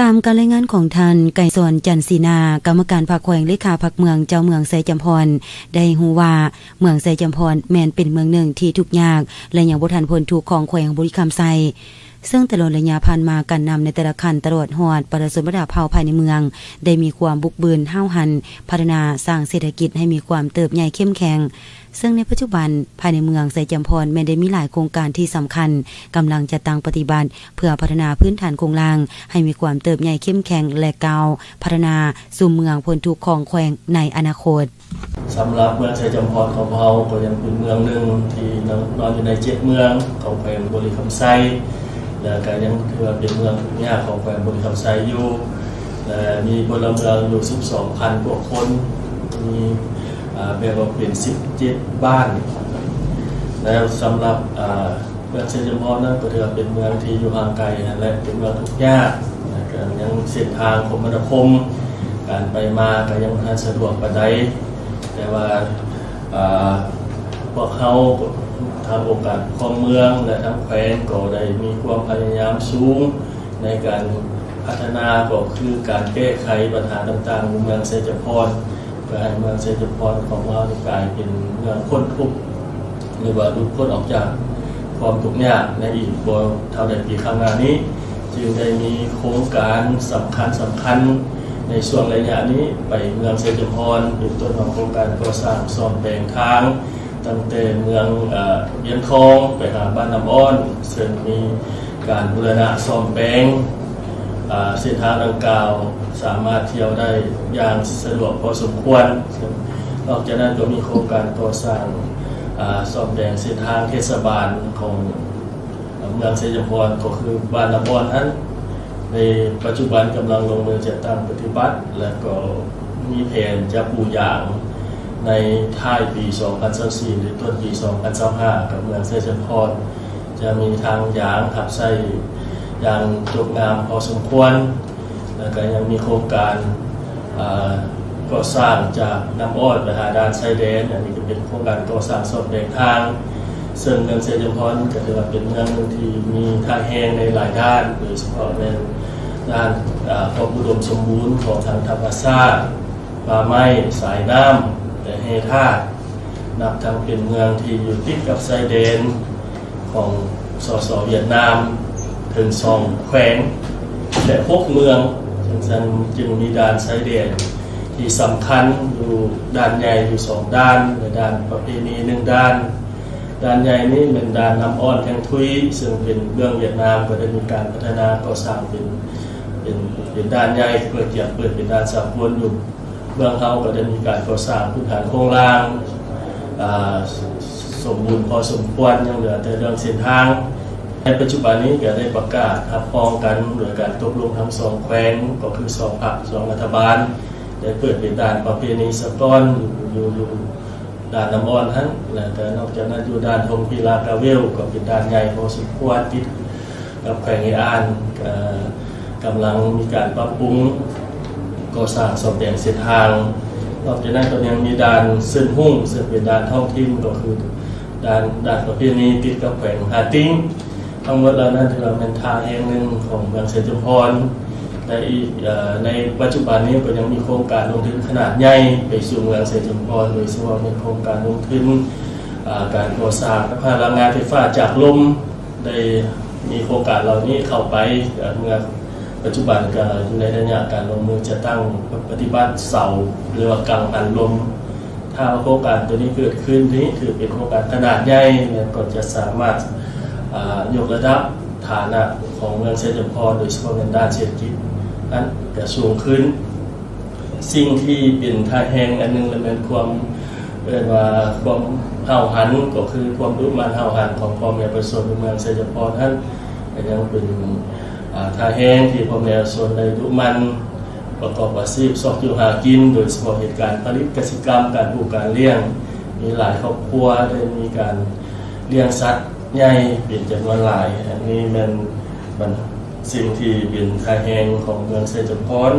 ຕາມການລາຍງານຂອງທ່ານ ໄກສອນ ຈັນສີນາ ກຳມະການພັກແຂວງ ເລຂາພັກເມືອງ ເຈົ້າເມືອງໄຊຈຳພອນ ໄດ້ຮູ້ວ່າ ເມືອງໄຊຈຳພອນແມ່ນເປັນເມືອງໜຶ່ງທີ່ທຸກຍາກ ແລະ ຍັງບໍ່ທັນພົ້ນທຸກຂອງແຂວງບໍລິຄຳໄຊ, ເຊິ່ງຕະຫຼອດໄລຍະຜ່ານມາ ການນຳໃນແຕ່ລະຂັ້ນ ຕະຫຼອດຮອດປະຊາຊົນບັນດາເຜົ່າພາຍໃນເມືອງ ໄດ້ມີຄວາມບຸກບືນ ຫ້າວຫັນ ພັດທະນາສ້າງເສດຖະກິດໃຫ້ມີຄວາມເຕີບໃຫຍ່ເຂັ້ມແຂງ. ເຊິ່ງໃນປັດຈຸບັນ ພາຍໃນເມືອງໄຊຈຳພອນແມ່ນໄດ້ມີຫຼາຍໂຄງການທີ່ສຳຄັນ ກຳລັງຈັດຕັ້ງປະຕິບັດ ເພື່ອພັດທະນາພື້ນຖານໂຄງລ່າງໃຫ້ມີຄວາມເຕີບໃຫຍ່ເຂັ້ມແຂງ ແລະ ກ້າວພັດທະນາສູ່ເມືອງພົ້ນທຸກຂອງແຂວງໃນອະນາຄົດ. ສຳລັບເມືອງໄຊຈຳພອນຂອງເຮົາກໍຍັງເປັນເມືອງໜຶ່ງທີ່ນອນຢູ່ໃນເຈັດເມືອງຂອງແຂວງບໍລິຄຳໄຊ ແລະ ກໍຍັງຖືວ່າເປັນເມືອງທຸກຍາກຂອງແຂວງບໍລິຄຳໄຊຢູ່ ແລະ ມີພົນລະເມືອງຢູ່ສິບສອງພັນກວ່າຄົນ ມີ ອ່າ ແບ່ງອອກເປັນສິບເຈັດບ້ານ ແລະ ສຳລັບ ອ່າ ເມືອງໄຊຈຳພອນນັ້ນກໍຖືວ່າເປັນເມືອງທີ່ຢູ່ຫ່າງໄກຫັ້ນແຫຼະ ເປັນເມືອງທຸກຍາກ ແລະ ກໍຍັງເສັ້ນທາງຄົມມະນາຄົມ ການໄປມາກໍຍັງບໍ່ທັນສະດວກປານໃດ ແຕ່ວ່າ ອ່າ ພວກເຮົາ ທາງອົງການປົກຄອງເມືອງ ແລະ ທາງແຂວງກໍໄດ້ມີຄວາມພະຍາຍາມສູງ ໃນການພັດທະນາ ກໍຄືການແກ້ໄຂບັນຫາຕ່າງໆ ໃນເມືອງໄຊຈຳພອນ ເພື່ອໃຫ້ເມືອງໄຊຈຳພອນຂອງເຮົານີ້ກາຍເປັນເມືອງພົ້ນທຸກ ຫຼືວ່າຫຼຸດພົ້ນອອກຈາກຄວາມທຸກຍາກໃນອີກບໍ່ເທົ່າໃດປີຂ້າງໜ້ານີ້ ຈຶ່ງໄດ້ມີໂຄງການສຳຄັນໆ ໃນຊ່ວງໄລຍະນີ້ໄປເມືອງໄຊຈຳພອນ ເປັນຕົ້ນວ່າໂຄງການກໍ່ສ້າງສ້ອມແປງທາງ ຕັ້ງແຕ່ເມືອງ ເອີ ວຽງທອງໄປຫາບ້ານນ້ຳອ້ອນ ເຊິ່ງມີການບູລະນະສ້ອມແປງ ເອີ ເສັ້ນທາງດັ່ງກ່າວ ສາມາດທ່ຽວໄດ້ຢ່າງສະດວກພໍສົມຄວນ. ເຊິ່ງນອກຈາກນັ້ນກໍມີໂຄງການກໍ່ສ້າງ ເອີ ສ້ອມແປງເສັ້ນທາງເທດສະບານຂອງ ເມືອງໄຊຈຳພອນ ກໍຄືບ້ານນ້ຳອ້ອນຫັ້ນ ໃນປັດຈຸບັນກຳລັງລົງມືຈັດຕັ້ງປະຕິບັດ ແລະ ກໍມີແຜນຈະປູຢາງໃນທ້າຍປີສອງພັນຊາວສີ່ ຫຼື ຕົ້ນປີສອງພັນຊາວຫ້າ ກັບເມືອງໄຊຈຳພອນ ຈະມີທາງຢາງຮັບໃຊ້ຢ່າງຈົບງາມພໍສົມຄວນ ແລະ ກໍຍັງມີໂຄງການ ອ່າ ກໍ່ສ້າງຈາກນ້ຳອ້ອນໄປຫາດ່ານຊາຍແດນ, ອັນນີ້ກໍເປັນໂຄງການກໍ່ສ້າງສ້ອມແປງທາງ, ເຊິ່ງເມືອງໄຊຈຳພອນກໍຖືວ່າເປັນເມືອງໜຶ່ງທີ່ມີທ່າແຮງໃນຫຼາຍດ້ານ, ໂດຍສະເພາະແມ່ນດ້ານ ອາ ຄວາມອຸດົມສົມບູນຂອງທາງທຳມະຊາດ, ປ່າໄມ້, ສາຍນ້ຳ ແລະ ແຮ່ທາດ. ນັບທັງເປັນເມືອງທີ່ຢູ່ຕິດກັບຊາຍແດນຂອງ ສສ ຫວຽດນາມ ເຖິງສອງແຂວງ ແລະ ຫົກເມືອງ, ຈັ່ງຊັ້ນຈຶ່ງມີດ່ານຊາຍແດນທີ່ສຳຄັນຢູ່ດ່ານໃຫຍ່ຢູ່ສອງດ່ານ ແລະ ດ່ານປະເພນີໜຶ່ງດ່ານ. ດ່ານໃຫຍ່ນີ້ແມ່ນດ່ານນ້ຳອ້ອນແທງທຸຍ, ເຊິ່ງເປັນເບື້ອງຫວຽດນາມກໍໄດ້ມີການພັດທະນາກໍ່ສ້າງເປັນ ເປັນ ເປັນດ່ານໃຫຍ່ ເພື່ອກຽມເປີດເປັນດ່ານສາກົນຢູ່. ເມືອງເຮົາກໍໄດ້ມີການກໍ່ສ້າງພື້ນຖານໂຄງລ່າງ ອາ ສົມບູນພໍສົມຄວນ, ຍັງເຫຼືອແຕ່ເລື່ອງເສັ້ນທາງ. ໃນປັດຈຸບັນນີ້ກໍໄດ້ປະກາດຮັບຮອງກັນໂດຍການຕົກລົງທັງສອງແຂວງ, ກໍຄືສອງພັກ, ສອງລັດຖະບານ, ໄດ້ເປີດເປັນດ່ານປະເພນີສາກົນຢູ່ ຢູ່ ຢູ່ດ່ານນ້ຳອ້ອນຫັ້ນ, ແລ້ວກໍນອກຈາກນັ້ນຢູ່ດ່ານທົ່ງພີລາກາເວວ ກໍເປັນດ່ານໃຫຍ່ພໍສົມຄວນ ຕິດ ກັບແຂວງເອອານ ກະ ກຳລັງມີການປັບປຸງກໍ່ສ້າງສ້ອມແປງເສັ້ນທາງ. ນອກຈາກນັ້ນກໍຍັງມີດ່ານເຊີນຮຸ້ງ ເຊິ່ງເປັນດ່ານທ້ອງຖິ່ນ ກໍຄືດ່ານ ດ່ານປະເພນີຕິດກັບແຂວງຫາຕິງ. ທັງໝົດເຫຼົ່ານັ້ນຖືວ່າແມ່ນທ່າແຫ່ງໜຶ່ງຂອງເມືອງໄຊຈຳພອນ ແລະ ອີກ ເອີ ໃນປັດຈຸບັນນີ້ກໍຍັງມີໂຄງການລົງທຶນຂະໜາດໃຫຍ່ໄປສູ່ເມືອງໄຊຈຳພອນ, ໂດຍສະເພາະແມ່ນໂຄງການລົງທຶນ ອາ ການກໍ່ສ້າງພະລັງງານໄຟຟ້າຈາກລົມ. ໄດ້ມີໂຄງການເຫຼົ່ານີ້ເຂົ້າໄປ ເມື່ອປັດຈຸບັນກໍຢູ່ໃນໄລຍະການລົງມືຈັດຕັ້ງປະຕິບັດເສົາ ຫຼືວ່າກັງຫັນລົມ. ຖ້າວ່າໂຄງການໂຕນີ້ເກີດຂຶ້ນນີ້ ຖືເປັນໂຄງການຂະໜາດໃຫຍ່ ແລະ ກໍຈະສາມາດ ອາ ຍົກລະດັບຖານະຂອງເມືອງໄຊຈຳພອນ ໂດຍສະເພາະແມ່ນດ້ານເສດຖະກິດ ນັ້ນກະສູງຂຶ້ນ. ສິ່ງທີ່ເປັນທ່າແຮງອັນໜຶ່ງລະແມ່ນຄວາມ ເອີ້ນວ່າຄວາມຫ້າວຫັນ ກໍຄືຄວາມດຸໝັ່ນຫ້າວຫັນຂອງພໍ່ແມ່ປະຊາຊົນໃນເມືອງໄຊຈຳພອນຫັ້ນ ກໍຍັງເປັນ ອາ ທ່າແຮງທີ່ພໍ່ແມ່ປະຊາຊົນໄດ້ດຸໝັ່ນປະກອບອາຊີບຊອກຢູ່ຫາກິນ, ໂດຍສະເພາະເຮັດການຜະລິດກະສິກຳ, ການປູກການລ້ຽງ, ມີຫຼາຍຄອບຄົວໄດ້ມີການລ້ຽງສັດໃຫຍ່ເປັນຈຳນວນຫຼາຍ. ອັນນີ້ແມ່ນບັນ ສິ່ງທີ່ເປັນທ່າແຮງຂອງເມືອງໄຊຈຳພອນ.